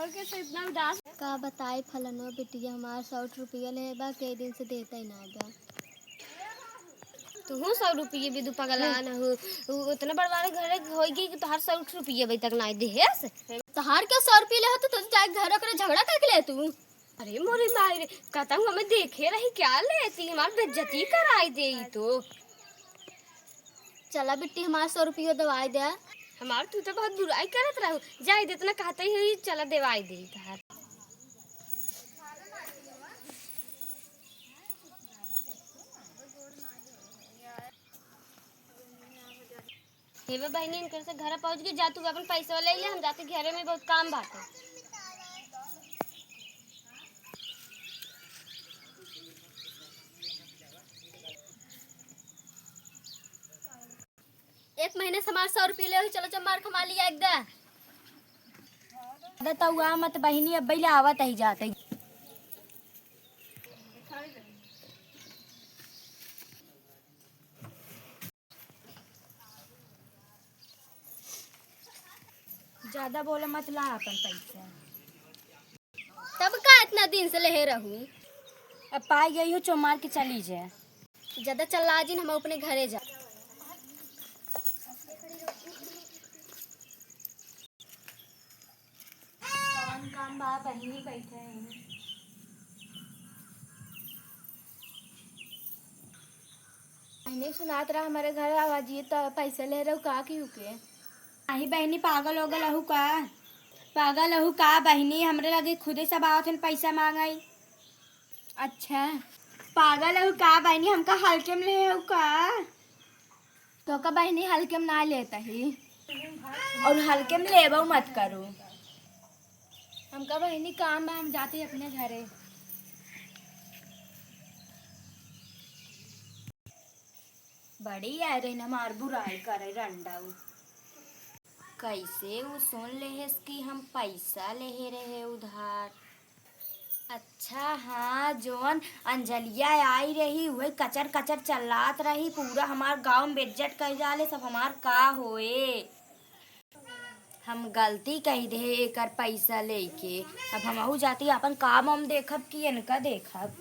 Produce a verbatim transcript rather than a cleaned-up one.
और कैसे इतना उदास? का बताई फलनो बिटिया, हमार सौ रुपया ले बा, कई दिन से देता ही ना बा। तुहू सौ रुपये भी दू पगला न हो। उ-, उतना बड़वारे घरे होई गई कि तोहार सौ रुपये अभी तक ना देहेस। तोहार क्या सौ रुपये ले हो तो, तो जाए घर ओकरे झगड़ा करके ले तू। अरे मोरी माई रे, कहता हूँ हमें देखे रही क्या लेती, हमार बेइज्जती कराई दे ई तो। चला बिट्टी, हमार सौ रुपयो दवाई दे। हमार तू तो बहुत बुराई करत रहू, जाए दे इतना कहते ही, चला देवाई दे तोहार। हे बे बहिनी, इनकर से घर पहुँच के जा, तू अपन पैसा ले ले, हम जाते घरे में बहुत काम बाटे। एक महीने से हमार सौ रुपये ले हुई, चलो चल मार खमा लिया एक दे। अरे तउआ मत बहिनी, अब ले आवत ही जाते। ज्यादा बोला मत, ला अपन पैसा। तब का इतना दिन से लेहे रहू? अब पाई गई हूँ, चो मार के चली जाए। ज्यादा चल्ला जिन, हम अपने घरे जा। कौन काम बा, बहिनी बैठे हैं। बहिनी सुनात रहा हमारे घर आवाजिए तो पैसे ले रहे हो का की हुके? नहीं बहिनी, पागल हो गल हू का? पागल हू का बहिनी? हमरे लगे खुदे सब आवत हन पैसा मांगई। अच्छा, पागल हू का बहिनी? हमका हल्के में ले हू का? तो का बहिनी हल्के में ना लेता ही। और हल्के में लेबो मत करू। हमका बहिनी काम बा, हम जाते अपने घरे। बड़ी आए रही हमार बुराई करे रंडाऊ। कैसे उ सुन लेहेस कि हम पैसा लेहे रहे उधार। अच्छा हाँ, जौन अंजलिया आई रही, उहे कचर कचर चल्लात रही, पूरा हमार गाँव में बेइज्जत कर डाले, सब हमार का होए। हम गलती कही देहे एकर पैसा लेके। अब हमहू जाती अपन काम हम देखब कि इनका देखब।